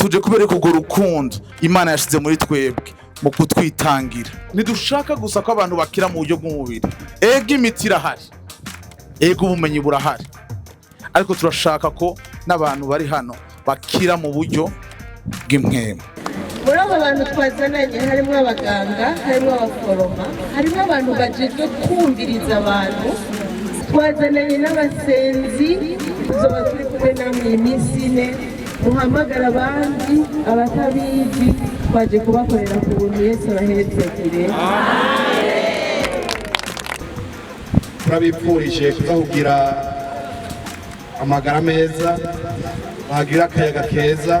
Tuje kubereka urwo rukundo Imana yashize muri twebwe mu kutwitangira. Ntidushaka gusa ko abantu bakira mu buryo bw'umubiri. Ego imiti irahari, ego ubumenyi burahari, ariko turashaka ko n'abantu bari hano bakira mu buryo bw'impwemu. Muri abo bantu twazananye harimo abaganga, harimo abaforoma, harimo abantu bajejwe kumviriza abantu. Twazananye n'abasenzi. Tuzoba turi kumwe namwe iyi minsi 4. Muhamagara abandi abatabizi, twaje kubakorera ku buntu. Yesu abahezagire. Turabipfurije kuzahugira amagara meza, bagira akayaga keza.